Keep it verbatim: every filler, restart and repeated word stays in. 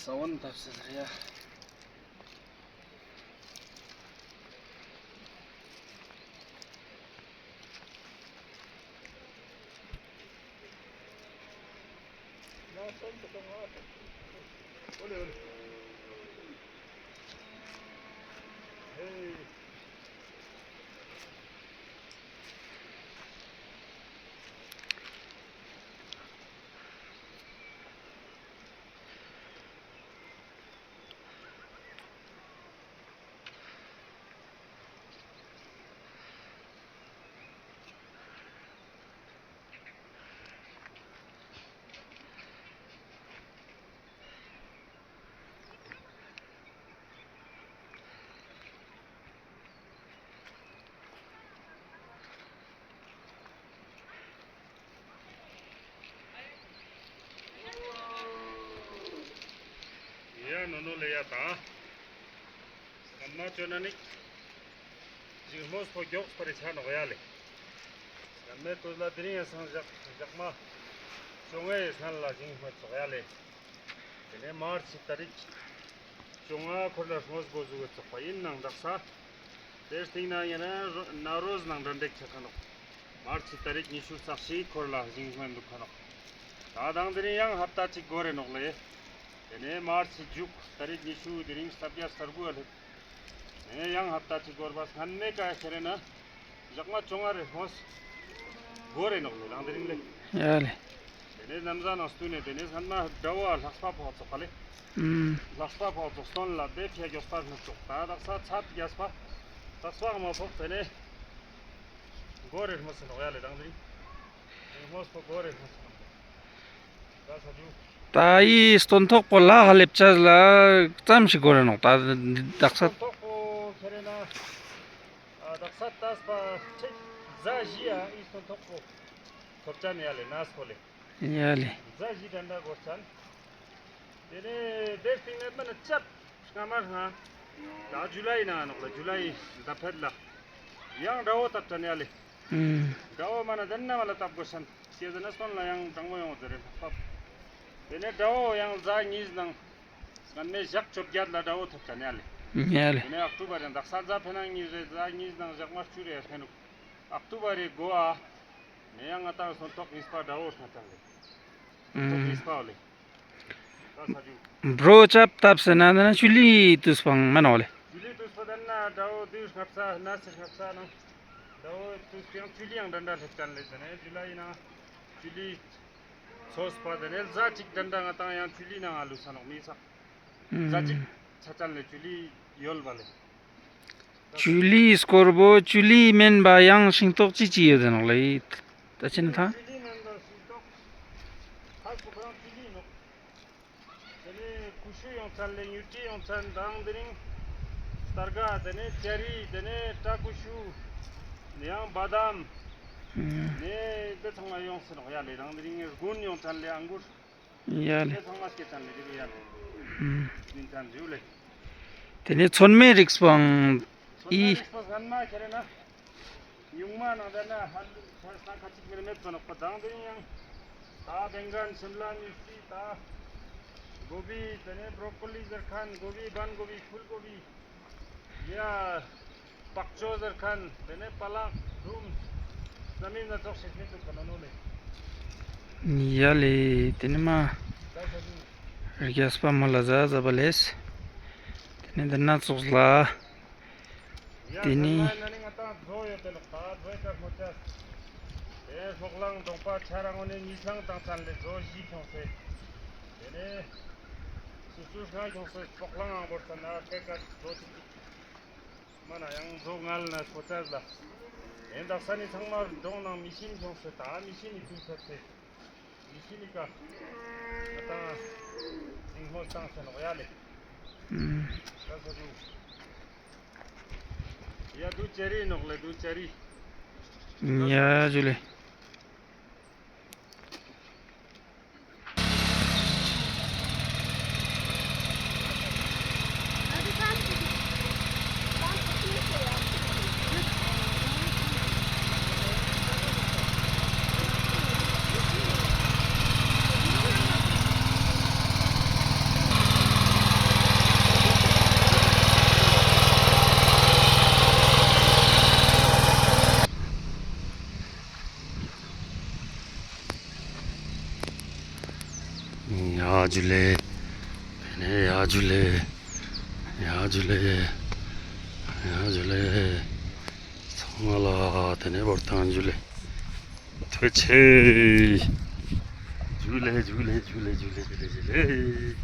ས་བོན་བཏབ་སེ་ཟེར་ཡ། ཡ་ནོ་ནོ་ལེ་ཡ་ད། སྐར་མ་བཅོ་ན་ནི། ཞིང་རྨོས་པོ་མགྱོགས་པ་རེ་ཆ་ནོག་ཡ་ལེ། སྐར་མའི་དུས་ལ་དེ་རིང་ཡ་སང་ཞག་ཞག་མ་བཅོ་ལྔའི་སྔན་ལ་ཞིང་རྨོས་ཚོགས་ཡ་ལེ། དེ་ནས་མར་ཆི་ཏ་རིག་བཅོ་ལྔ་འཁོར་ལ་རྨོས་འགོ་ཟུག་གི་ཚོགས་པ་ཡིན་ནང་དག་ས། དེ་སྟིང་ན་ཡིན་ན་ན་རོས་ནང་འདྲ་འདྲེག་ཆ་ཁ་ནོག་མར་ཆི་ཏ་རིག་ཉི་ཤུ་རྩ་བཞི་འཁོར་ལ་ཞིང་རྨོས་འདུག་ཁ་ནོག་ད་དང་དེ་རིང་ཡང་ཧབ་ཏ་གཅིག་འགོར་རེ་ནོག་ལེ། དེ་ནས་མར་ཆི་མཇུག་ཏ་རིག་ཉི་ཤུ་དེ་རིང་རྩ་བརྒྱད་རྩ་དགུ་ཨ་ལེ། དེ་ནས་ཡང་ཧབ་ཏ་གཅིག་འགོར་བ་སྔན་མེ་ཀ་ཁྱེར་ན། ཞག་མ་བཅོ་ལྔ་རེ་ཧོས། འགོར་རེ་ནོག་ལེ་རང་དེ་རིང་ལེ། ཡ་ལེ། དེ་ནས་ནམ་ཟ་ནང་སྟུན་ནས་དེ་ནས་སྔན་མ་དགྲ་བོ་ལྷགས་པ་ཕོག་ཚོགས་པ་ལེ། ཨུམ། ལྷགས་པ་ཕོག་ཚོགས་སྟོན་ལ་དེ་ཕྱི་མགྱོགས་པ་སྣུབ་ཚོགས་ད་དག་ས་ཚད་རྒྱས་པ། དག་ས་མ་ཕོག་དེ་ནས། འགོར་རེ་ཧོས་ནོག་ཡ་ལེ་རང་དེ་རིང་། ཧོས་པོ་འགོར་རེ་ཧོས་ནོག་ལེ། ད་ས་ཇུ། ད་ཨི་སྟོན་ཐོག་པོ་ལ་ཧ་ལེབ་ཆ་ལ་ཙམ་ཞིག་འགོར་རེ་ནོག་ད་དག་ས། སྟོན་ཐོག་པོ་ཁྱེར་ན། ཨ་དག་ས་ཏས་པ་ཁྲིག་ཟ་ཞི་ཡ་ཨི་སྟོན་ཐོག་པོ། ཐོབ་ཅན་ཡ་ལེ་ནས་པོ་ལེ། ཡ་ལེ། ཟ་ཞི་དན་ད་འགོར་ཅན། དེ་ནས་དེ་སྟིང་ནས་མ་ནི་ཅབ་སྔ་མ་སྔ། ད་ཇུ་ལའི་ནང་ནོག་ལེ་ཇུ་ལའི་ཟླ་ཕེད་ལ། ཡང་དགྲ་བོ་ཐོབ་ཅན་ཡ་ལེ། ཨུམ། དགྲ་བོ་མ་ན་དེན་ན་མ་ལ་ཐོབ་དགོས་ཤན། སྐྱེ་ཟ་ན་སྟོན་ལ་ཡང་དྲང་མོ་ཡོང་ཟེར་རེ་ཐོབ། དེ་ནས་དགྲ་བོ་ཡང་ཟླ་གཉིས་ནང་། སྔན་མེ་ཞག་བཅོ་བརྒྱད་ལ་དགྲ་བོ་ཐོབ་ཅན་ཡ་ལེ། ཡ་ལེ། དེ་ནས་ཨོག་ཊོ་བར་ཡང་དག་ས་ཟླ་ཕེ་ནང་གཉིས་རེ་ཟླ་གཉིས་ནང་ཞག་མ་བཅུ་རེ་ཡ་ཤན་རུག་ཨོག་ཊོ་བར་རེ་གོ་ཨ། ནས་ཡང་ང་ཏང་སོན་ཐོག་གཉིས་པ་དགྲ་བོ་སྔ་ཅན་ལེ། ཐོག་གཉིས་པ་ལེ། ད་ས་ཇུ། བྲོ་ཅབ་ཏབ་སེ་ན་ན་ཅུ་ལི་ཏུས་པང་མན་ནོག་ལེ། ཅུ་ལི་ཏུས་པ་དན་ན་དགྲ་བོ་དུས་སྔ་ས་ན་སེ་སྔ་ས་ནང་། དགྲ་བོ་དུས་ཡང་ཅུ་ལི་ཡང་དན་ད་ལེབ་ཅན་ལེ་ཟེར་ནས་ཅུ་ལ་ཡིན་ན། ཅུ་ལི། ཚོས་པ་དེ་ནས་ཟླ་གཅིག་དན་ད་ང་ཏང་ཡང་ཅུ་ལི་ནང་ང་ལུས་ས་ནོག་མི་ས། ཨུམ། ཟླ་གཅིག་ཆ་ཅན་ལེ་ཅུ་ལི་ཡོལ་བ་ལེ། ཅུ་ལི་སྐོར་བོ་ཅུ་ལི་མེན་པ་ཡང་ཤིང་ཏོག་ཅི་ཅི་ཡོད་དེ་ནོག་ལེ། ད་ཅི་ན་ཐང་། ཅུ་ལི་མེན་པ་ཤིང་ཏོག་ཧ་སུ་ཁོ་རང་ཅུ་ལི་ནོག་དེ་ནས་ཀུ་ཤུ་ཡོང་ཚན་ལེ་ཉུ་ཏི་ཡོང་ཚན་དང་དེ་རིང་སྟར་ག་དེ་ནས་ཅེ་རི་དེ་ནས་ཀྲ་ཀུ་ཤུ། ནས་ཡང་བ་དམ། ཨུམ། ནས་དེ་ཚང་མ་ཡོང་སེ་ནོག་ཡ་ལེ་དང་དེ་རིང་དགུན་ཡོང་ཚན་ལེ་ཨང་གུར། ཡ་ལེ། དེ་ཚང་མ་སྐྱེ་ཚན་ལེ་དེ་རིང་ཡ་ལེ། ཨུམ། ཡིན་ཚན་ཞུ་ལེ། དེ་ནས་ཚོད་མའི་རིགས་པོའང་ཚོད་མའི་ཨི། རིགས་པོ་སྔན་མ་ཁྱེར་ན། ཉུང་མ་ནང་དེ་ན་ཧ་ལུ་ཁ་ས་ཁ་ཅིག་མེར་མེད་པ་ནོག་པ་དང་དེ་ཡང་། ད་བེང་གན་ཤིམ་ལ་མི་སི་ད། གོ་བི་དེ་ནས་བྲོ་ཀོ་ལི་ཟེར་ཁན་གོ་བི་བན་གོ་བི་ཕུལ་གོ་བི། ཡ། པག་ཅོ་ཟེར་ཁན་དེ་ནས་པ་ལག་རུམ། ས་མིན་ན་ཚོགས་ཤིག་ཤེས་ཐུབ་ཁ་ནོ་ནོ་ལེ། ཡ་ལེ་དེ་ནས་མ། ད་ས་ལུ། རྒྱས་པ་མོ་ལ་ཟ་ཟ་བ་ལེས། དེ་ནས་འདི་ན་ཚོགས་ལ། ཡ་དེ་ནས་ས་ན་ནི་ང་ཏང་མཛོ་ཡོད་དེ་ལོག་ད་མཛོའི་ཀ་སྔོ་ཆ། དེ་སློག་ལང་གདོང་པ་ཆ་རང་ངོ་ནས་ཉིས་ལང་དང་ཚན་ལེ་མཛོ་བཞི་ཁྱོངས་སེ། དེ་ནས་སུ་སུ་ལྔ་ཁྱོངས་སེ་སློག་ལང་ཨང་བོར་ས་ན་སྐད་ཀ་མཛོ་ཅིག་ཅིག་མ་ན་ཡང་མཛོ་ངལ་ན་སྔོ་ཆ་ལ། དེ་དག་ས་ནི་ཚང་མ་གདོང་ནང་མི་ཤིན་ཁྱོངས་སེ་ད་མི་ཤིན་ནི་ཚུལ་ཐད་སེ། མི་ཤི་ནི་ཀ་ད་ཏང་ཟིང་ཧོ་ཏང་ས་ནོག་ཡ་ལེ། ཨུམ། ད་ས་ཇུ། ཡ་དུ་ཅ་རི་ནོག་ལེ་དུ་ཅ་རི། ཡ་ཇུ་ལེ། ཡ་ཇུ་ལེ། ཏེ་ནེ་ཡ་ཇུ་ལེ། ཡ་ཇུ་ལེ། ཡ་ཇུ་ལེ། ཚང་མ་ལ་ཏེ་ནེ་བོར་ཐང་ཇུ་ལེ། ཐུགས་རྗེ་ཆེ། ཇུ་ལེ་ཇུ་ལེ་ཇུ་ལེ་ཇུ་ལེ་ཇུ་ལེ་ཇུ་ལེ།